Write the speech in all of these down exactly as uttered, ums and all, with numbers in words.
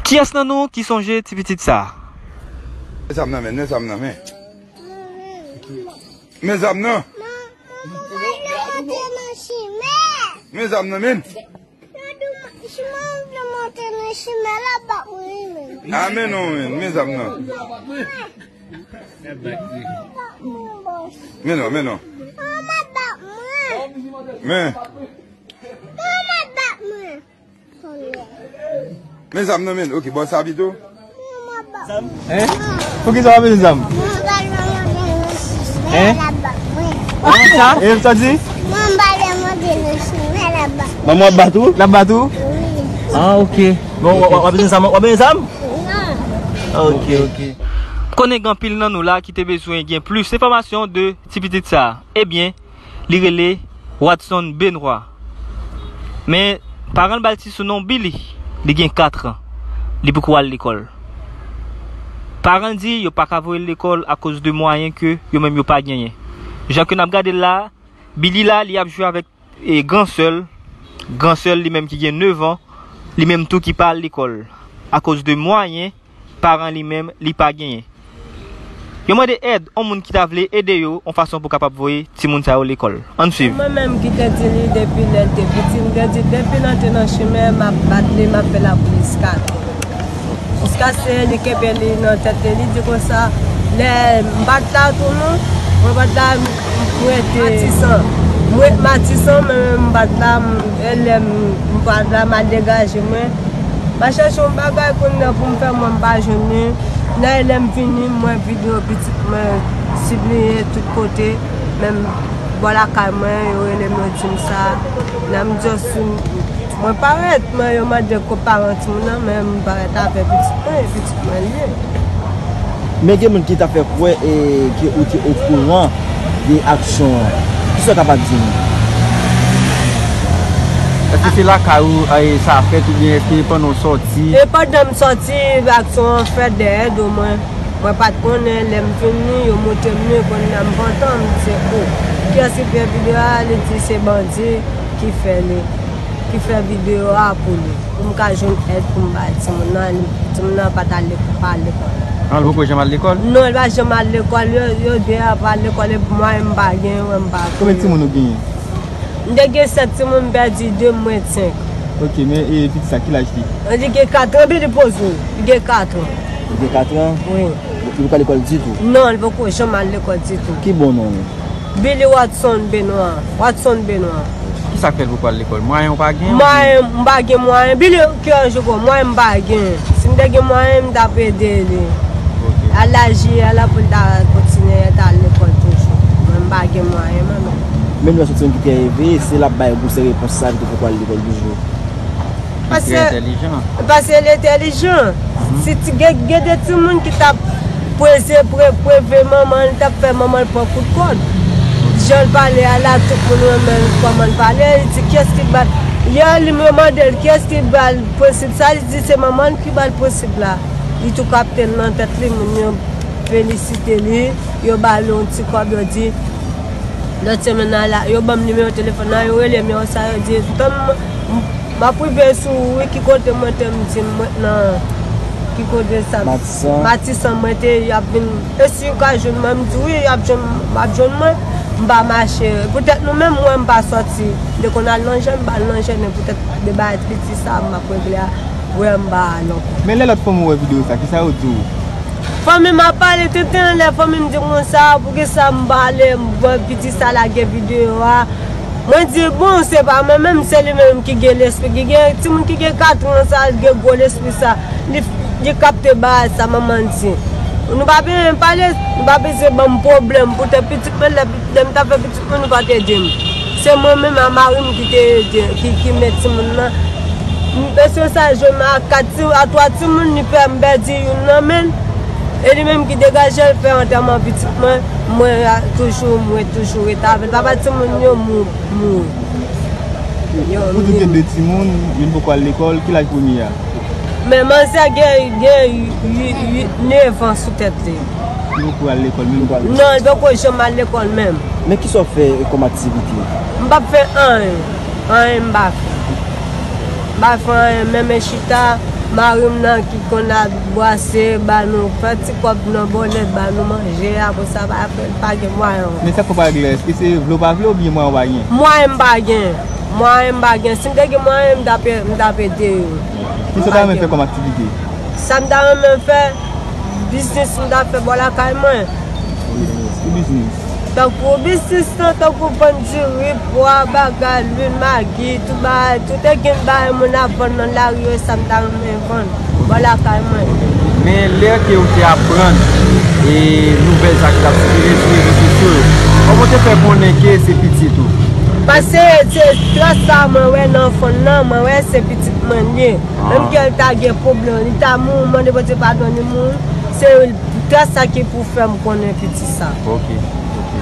Kiyès nan nou ki sonje ti pitit sa? Men zam nan men, men zam nan men. Men zam nan. Men zam nan men. A men non men, men zam nan. Men non, men non. Men. Men zam nan men, ok, bò sa pito. Hein? Poukisa w ap bezwen zam? Hein? Poukisa? E sa di? Manman w ap bat ou? L ap bat ou? Ah, ok. Bon, w ap bezwen zam? W ap bezwen zam? Ok, ok. Konnen gen anpil nan nou la ki te bezwen gen plis enfòmasyon de ti pitit sa. Ebyen, li rele Watson Benoit. Men, paran l ba l ti sounon Billy. Li gen kat an. Li poko al lekòl. Paran l di yo pa ka voye l lekòl akoz de mwayen ke yo menm yo pa genyen. Jan ke n ap gade l la, Billy la, li ap jwe avèk, e, gran sè l. Gran sè l li menm ki gen nèf an, li menm tou ki pa al lekòl. Akoz de mwayen paran li menm li pa genyen. Yo mande èd, yon moun ki ta vle ede yo yon fason pou kapab voye timoun sa yo lekòl. Ann swiv. Mwen menm ki te di li depi lè l te piti, m te di depi l antre nan chimen, m ap bat li, m ap fè l ap riskate. Jiskaske li kenbe li nan tèt li, li di konsa, lè m pa t la tou non, mwen pa t la, m rete Matisan. M ret Matisan, men m pa t la, m, e lè m, m pa t la, m al degaje mwen. M al chèche yon bagay kounye a pou m fè, mwen m pa jwenn li. Nan e lè m vini, m wè videyo pitit mwen pibliye tout kote, menm bò lakay mwen, yo rele m, yo di m sa. Nan m just fin, mwen parèt, men yo mande ko paran timoun nan, men m parèt avè pitit mwen, e pitit mwen l ye. Men gen moun ki ta fè kwè, e, ke ou te okouran de aksyon an. Kisa w kapab di nou? Èske se lakay ou, e, sa fèt oubyen èske pandan w sòti? E pandan m sòti, aksyon an fèt dèyè do mwen. Mwen pa t konnen, lè m vini, yo montre m li, kounye a m pantan, m di, o, kiyès ki fè videyo a? Li di se bandi ki fè li, ki fè videyo a pou li, pou m ka jwenn èd pou m bay timoun nan, li, timoun nan pa t al lek-, pa al lekòl. An, li poko janm al lekòl? Non, li pa janm al lekòl, yo, yo de a pa al lekòl, epi mwen, m pa gen, mwen, m pa Konbyen timoun ou genyen? M te gen sèt timoun, m pèdi de, m ret senk. Ok, men e pitit sa, ki laj li? Li gen kat an, epi li poze w. Li gen kat an. Li gen kat an? Wi. Li poko al lekòl ditou? Non, li poko janm al lekòl ditou. Ki bon non li? Billy Watson Benoit. Watson Benoit. Kisa k fè l poko al lekòl? Mwayen ou pa gen? Mwayen, m pa gen mwayen. Billy, ki jan ou kwè mwayen m pa gen? Si m te gen mwayen, m t ap ede li. Ok. Al aji a la pou l ta kontinye ta al lekòl toujou. Mwen m pa gen mwayen, manman. Men nou wè se yon timoun ki trè eveye, se l ap bay gwo seri repons sa ki te fè l al lekòl toujou. Paske, paske l entèlijan. Si ti gen, gen de timoun ki t ap prese, pre-, preve manman l, t ap fè manman l pran kout kòd. Jan l pale a la, tout moun renmen kòman l pale, li di kiyès ki ba l. Yè, li mande l kiyès ki ba l prensip sa, li di se manman l ki ba l prensip la. Li tou kapte l nan tèt li, moun yo felisite li, yo ba l yon ti kòb, yo di, lòt semèn nan la, yo ban m nimewo telefòn nan, yo rele m, yo sa, yo di, tann m, m, m ap rive sou ou, wi, ki kote mwen te, m di, m ret nan, ki kote sa, Matisan. Matisan mwen te, y ap vin, e si yo ka jwenn mwen, m di, wi, y ap jwenn, m ap jwenn mwen, m pa mache. Poutèt nou menm, mwen, m pa sòti, m te konn al nan jèn, m pa al nan jèn, e poutèt de bagay piti sa, m ap regle a, wè m pa al ankò. Men lè lòt fanmi w wè videyo sa, kisa yo di w? Fanmi m ap pale tenten, lè fanmi m di konsa, poukisa m pa ale, m wè piti sa lage videyo a. Mwen di, bon, se pa mwen menm, se li menm ki gen lespri, ki gen timoun ki gen kat an sa, li gen gwo lespri sa. Li, li kapte bagay sa, manman l di. Nou pa bezwen pale, nou pa bezwen ban m pwoblèm, poutèt pitit mwen, lè, lè m t ap fè pitit mwen, nou pa t ede m. Se mwen menm a mari m ki te ede, ki, ki met timoun nan. M bezwen sa jwenn a kat ti, a twa timoun, li fè m pèdi youn nan men l. E li menm ki degaje l fè antèman pitit mwen. Mwen a, toujou, mwen toujou rete avè l. Papa timoun yo mou-, mouri. Yo, ou di w gen de timoun, youn poko al lekòl, ki laj premye a? Men manzè gen, gen uit, uit, nèf an sou tèt li. Li poko al lekòl menm? Non, li poko janm al lekòl menm. Men kisa w fè kòm aktivite? M p ap fè anyen. Anyen m pa fè. M pa fè anyen, menm chita, Mari m nan ki konn ap bwase, ba nou, fè ti kòb nan bòlèt, ba nou manje, apre sa, pa, pa gen mwayen. Men sa k fè w pa regle, èske se vle w pa vle oubyen mwayen w pa gen? Mwayen m pa gen. Mwayen m pa gen. Si m te gen mwayen, m t ap, m t ap ede yo. Kisa w ta renmen fè kòm aktivite? Sa m ta renmen fè, biznis m ta fè bò lakay mwen. Ki biznis? Tankou biznis lan, tankou vann diri, pwa, bagay, lwil, magi, tout bagay, tout legim bagay moun ap vann nan lari yo, sa m ta renmen vann bò lakay mwen. Men lè ke w te aprann e nouvèl sa ki t ap sikile sou rezo sosyo yo, kòman w te fè konnen ke se pitit ou? Paske se tras sa mwen wè nan fann nan, mwen wè se pitit mwen li ye. Menm ke l ta gen pwoblèm, li ta mouri, mande Bondye padon, li mouri, se tras sa ki pou fè m konnen pitit sa. Ok, ok.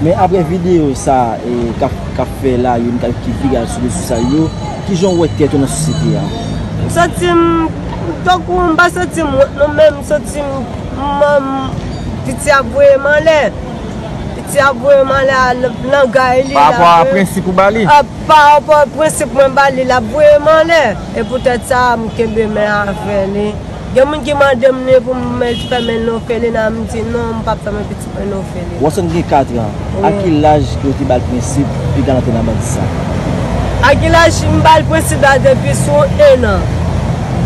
Men apre videyo sa e, k ap, k ap fè la, youn k ap, ki viral sou rezo sosyal yo, kijan w wè tèt ou nan sosyete a? M santi m, tankou m pa santi m wont non, men m santi m, m, m, piti ap voye m anlè. Piti ap voye m anlè a, l ap langay li, l ap voye. Pa rapò a prensip ou ba li? A, pa rapò a prensip mwen ba li, l ap voye m anlè. E poutèt sa, m kenbe men avè li. Gen moun ki mande m li pou m fèmen l nan òfelina, m di non, m p ap fèmen pitit mwen nan òfelina. Watson gen katran. Wi. A ki laj ke w te ba l prensip pou l te al antre nan bandi sa? A ki laj m ba l prensip la depi sou en an?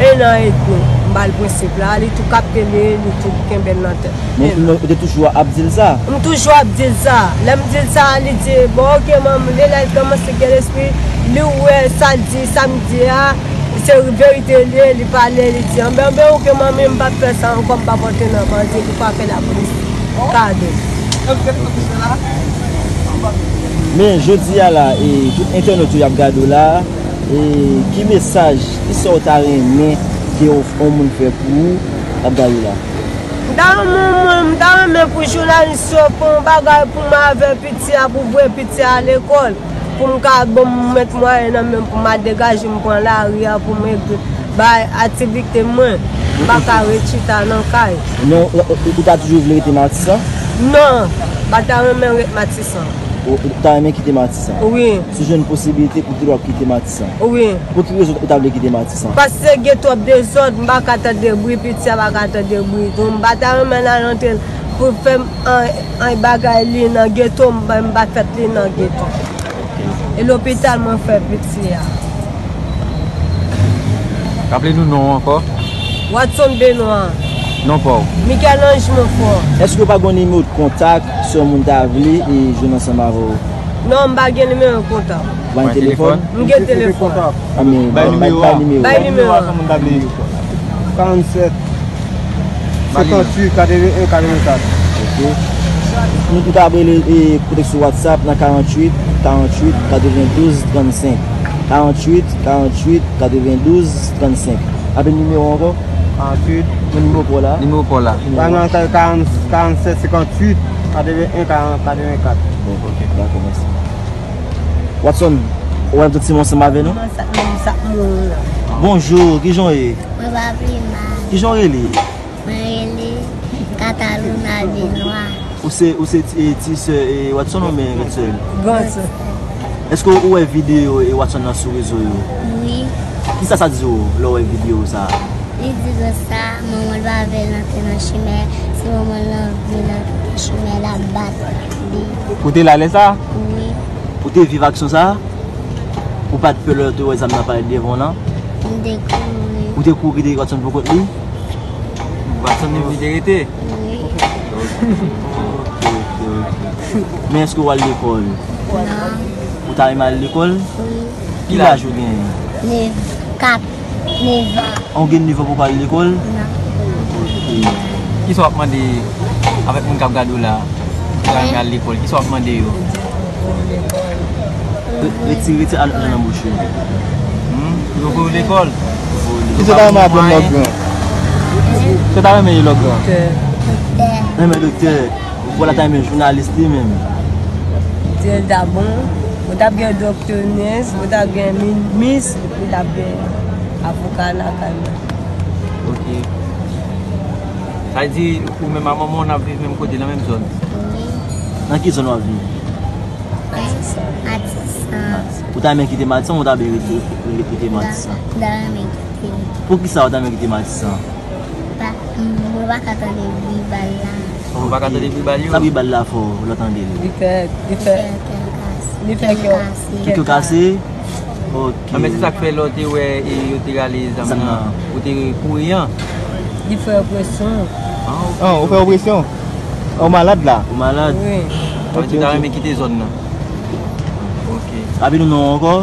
En an edmi. M ba l prensip la, li tou kapte li, li tou kenbe l nan tèt. Men, men ou te toujou ap di l sa? M toujou ap di l sa. Lè m di l sa, li di, bon, ok, manmi, lè l kòmanse gen lespri, li wè sa l di, sa m di a, se verite li ye, li pale, li di, anben, anben, ok, manmi, m p ap fè sa ankò, m p ap antre nan bandi, li pa fè lapolis kado. Men, jodi a la, e, tout entènot yo y ap gade w la, e, ki mesaj, ki sa w ta renmen ke yon, yon moun fè pou ou, ap gade w la? M ta renmen, mwen, m ta renmen pou jounalis yo fè yon bagay pou mwen avè piti a, pou voye piti a lekòl, pou m ka, bon, m met mwayen nan men m pou m al degaje m pran lari a, pou m bay aktivite mwen. M pa ka ret chita nan kay. Non, ou, ou, ou ta toujou vle rete Matisan? Non, m pa ta renmen ret Matisan. Ou, ou ta renmen kite Matisan? Wi. Si w jwenn posibilite pou w te dwa kite Matisan? Wi. Pou ki rezon ou ta vle kite Matisan? Paske gen twòp dezòd, m pa ka tande bri, piti a pa ka tande bri tou. M pa ta renmen l al antre pou fè m an, an bagay li nan geto, m pa, m pa fèt li nan geto. E lopital mwen fè piti a. Raple nou non w ankò. Watson Benoit. Non pa w? Michel Ange Monfort. Èske w pa gen yon nimewo de kontak si yon moun ta vle e jwenn ansanm avè w? Non, m pa gen nimewo kontak. Ou pa gen telefòn? M gen telefòn. A, men, bay nimewo a. Bay nimewo a. Bay nimewo a, si yon moun ta vle. Karannsèt, senkantuit, katreven en, katrevenkat. Ok. Nou, nou ka rele, e, kote sou WhatsApp nan karantuit, karantuit, katrevendouz, trannsenk. Karantuit, karantuit, katrevendouz, trannsenk. Ape nimewo ankò? Karantuit. Men nimewo pa w la. Nimewo pa w la. Ba nan karann, karannsèt, senkantuit, katreven en, karann, katrevenkat. Bon, ok, dakò, mèsi. Watson, ou wè m tout timoun ansanm avè nou? Kòman sa, kòman sa, moun la? Bonjou, kijan w ye? Mwen pa pi mal. Kijan w rele? Mwen rele Catalina Benoit. Ou se, ou se ti, e, ti sè, e, Watson oubyen gran sè? Gran sè. Èske ou wè videyo, e, Watson nan sou rezo yo? Wi. Kisa sa di w lè w wè videyo sa a? Li di konsa, manman l pa vle l antre nan chimè. Si manman l vle l antre nan chimè, l ap bat li. Ou te la lè sa a? Wi. Ou te viv aksyon sa a? Ou pa t pè lè w te wè zam nan parèt devan w lan? M te kouri. Ou te kouri kite Watson pou kont li? Watson li te rete? Wi. Ok, ok, ok. Men èske w al lekòl? Non. Ou ta renmen al lekòl? Wi. Ki laj ou genyen? Nèf, kat, nèf an. An, w gen nèf an pou w pa al lekòl? Non. Ok. Kisa w ap mande avèk moun k ap gade w la? Ou ta renmen al lekòl. Kisa w ap mande yo? Re-, retire, retire al, al nan bouch ou. Hmm? Yo voye w lekòl? Kisa w ta renmen aprann lè w gran? Kisa w ta renmen ye lè w gran? Doktè. Renmen doktè. Vwala ta renmen jounalis li menm. Di l ta bon, ou t ap gen doktè Nez, ou t ap gen mi-, mis, ou t ap gen avoka lakay mwen. Ok. Sa vle di ou menm ak manman w n ap viv menm kote, nan menm zòn? Wi. Nan ki zòn w ap viv? Matisan. Ou ta renmen kite Matisan ou ta renmen rete, rete Matisan? M ta renmen kite. Poukisa ou ta renmen kite Matisan? Pa, m, mwen pa ka tande bri bal la. Ou pa ka tande bri bal yo? Sa bri bal la fè w lè w tande l? Li fè, li fè, li fè kè w kase. Kè w kase? Ok. Ah, men se sa k fè lè w te wè e yo te rale zam nan, ou te kouri an? Li fè opresyon. Ah, ou fè opresyon? Ou malad la? Ou malad? Wi. Ou ta renmen kite zòn nan? Ok. Raple nou non ankò?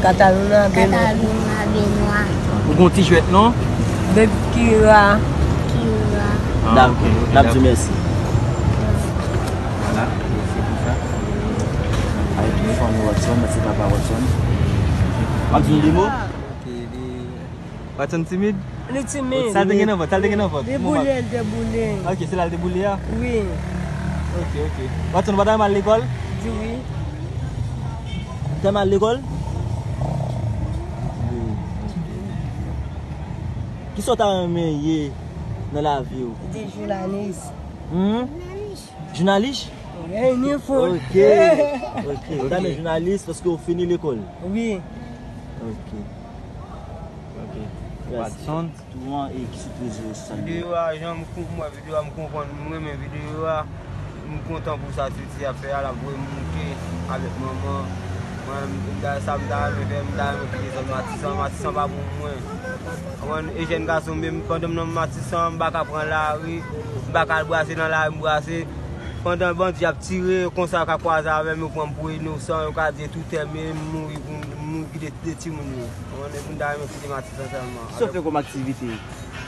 Catalina Benoit. Catalina Benoit. Ou gon ti jwèt non? Baby Kira. Kira. Ah, ok, ok, dakò. N ap di w mèsi. Vwala, se pou sa. Avèk tout fanmi Watson, mèsi papa Watson. W ap di nou de mo? Ok, li Watson timid? Li timid. Sa l te gen nan vant, sa l te gen nan vant. Li boule, li te boule. Ok, se la l te boule a? Wi. Ok, ok. Watson, ou pa t al lekòl? Di wi. Ou te al lekòl? Wi. Kisa w ta renmen ye nan lavi w? Di jounalis. Hmm? Jounalis? Wi, ni fou. Ok, ok. Ou ta renmen jounalis paske w fini lekòl? Wi. Ok. Ok. Watson. Tou an e ki sipriz ou sot. Videyo a, jan m kou-, m wè videyo a, m konprann, m renmen videyo a. M kontan pou sa Titi ap fè a, l ap voye m moute avèk manman. Mwen, m ta, sa m ta renmen fè, m ta renmen kite zòn Matisan. Matisan pa pou mwen. Mwen, e jèn gason, men pandan m nan Matisan, m pa ka pran lari, m pa ka al brase nan lari, m brase. Pandan bandi ap tire, konsa yo ka kwaze avè m, yo pran m pou inosan, yo ka di e toutè, men m mouri pou m, m mouri kite de timoun yo. Mwen, m ta renmen kite Matisan sèlman. Sa w fè kòm aktivite?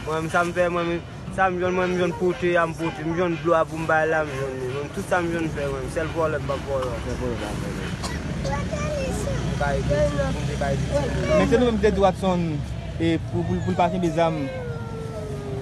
Mwen, sa m fè, mwen, sa m jwenn, mwen, m jwenn pote a, m pote, m jwenn dlo a pou m bay la, m jwenn li. Mwen, tout sa m jwenn fè, mwen, sèl vòlè m p ap vòlè. Sèl vòlè w p ap vòlè. M ka ede, m te ka ede timoun. Men se nou menm ki te di Watson, e, pou, pou, pou l pa kenbe zam.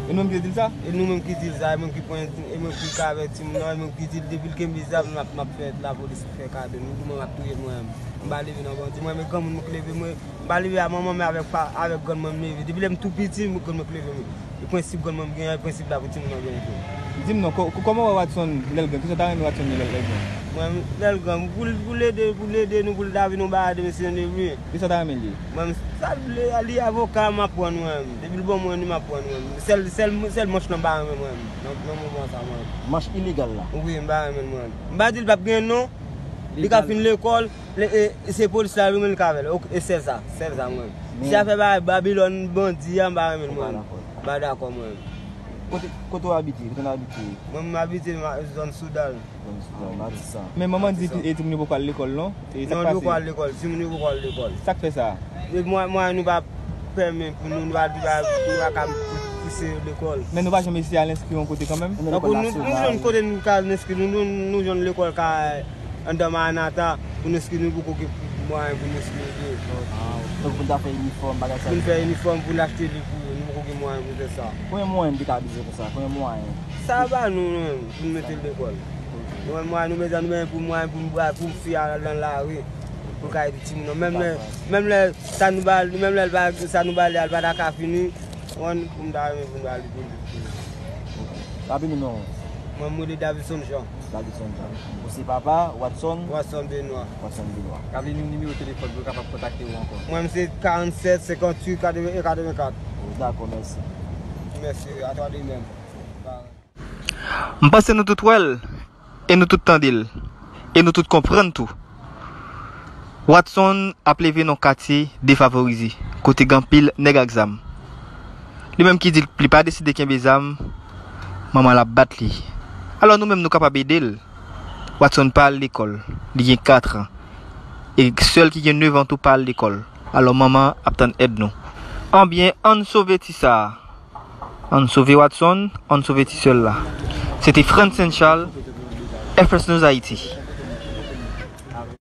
E nou menm ki te di l sa? E nou menm ki di l sa, e mwen ki pran, e mwen ki ka avèk timoun nan, e mwen ki di l depi l kenbe zam, m ap, m ap fè lapolis fè kado. Nou di mwen m ap touye mwen menm. M pa leve nan bandi, mwen, men granmoun mwen ki leve mwen. M pa leve a manman m avèk pa, avèk grann mwen m leve. Depi lè m tou piti, m grann mwen k leve m. E prensip grann mwen m genyen, e prensip la pou timoun nan genyen tou. Di m non, ko-, ko-, kòman w wè Watson lè l gran? Kisa w ta renmen Watson gen lè, lè l gran? Mwen, lè l gran, pou l, pou l ede, pou l ede nou, pou l ta vin yon bagay de mesye nan devni. Kisa w ta renmen l ye? Mwen, sa l vle, li avoka, m aprann mwen. Depi l bon mwen, li m aprann mwen. Sèl, sèl, sèl manch lan m pa renmen mwen. Nan, nan moman sa mwen. Manch ilegal la? Wi, m pa renmen l mwen. M pa di l p ap gen non. Li ka fin lekòl. Le, e, se polis la, li menm li ka avè l. Ok, e sèl sa, sèl sa mwen. Si afè ba-, Babilòn, bandi a, m pa renmen l mwen. M pa dakò mwen. Kote, kote w abite? Kote n abite? Mwen, m abite ma-, zòn Soudal. Zòn Soudal, Matisan. Men manman di e timoun yo poko al lekòl non? E sa k pase? Non, yo poko al lekòl, timoun yo poko al lekòl. Sa k fè sa? E mwa-, mwayen nou pa pèmèt pou nou, nou pa, nou pa, nou pa ka pouse yo lekòl. Men nou pa janm eseye al enskri yon kote kanmenm? Tankou nou, nou jwenn kote nou ka al enskri, nou, nou, nou jwenn lekòl ka anndan Maranata, pou n enskri nou poko gen mwayen pou n enskri yo. Tankou pou n ta fè inifòm, bagay sa. Pou n fè inifòm, pou n achte liv pou yo, nou poko gen mwayen pou n fè sa. Konbyen mwayen n te ka bezwen konsa? Konbyen mwayen? Sa ba nou, nou menm, pou n mete l lekòl. Nou menm mwayen nou bezwen, nou menm pou mwayen pou n bra-, pou fi a al nan lari, pou l ka ede timoun nan. Menm lè, menm lè sa nou ba l, menm lè l pa, sa nou ba li a, l pa ta ka fini, konprann, pou m ta renmen pou n ba li pou li. Raple nou non. Mwen, m rele Davidson Jean. Davidson Jean. Ou se papa Watson? Watson Benoit. Watson Benoit. Raple nou nimewo telefòn pou yo kapab kontakte w ankò. Mwen, m se karannsèt, senkantuit, katreven, e katrevenkat. Dakò, mèsi. Mèsi, a twa de menm. M panse nou tout wè l, e nou tout tande l, e nou tout konprann tou. Watson ap leve nan katye defavorize, kote gen anpil nèg ak zam. Li menm ki di l, li pa deside kenbe zam, manman l ap bat li. Alò nou menm nou kapab ede l. Watson pa al lekòl, li gen kat an. E sè l ki gen nèf an tou pa al lekòl. Alò manman ap tann èd nou. Anbyen, ann sove ti sa a. Ann sove Watson, ann sove ti sè l la. Se te Frantz Saint Charles, F S News Haïti.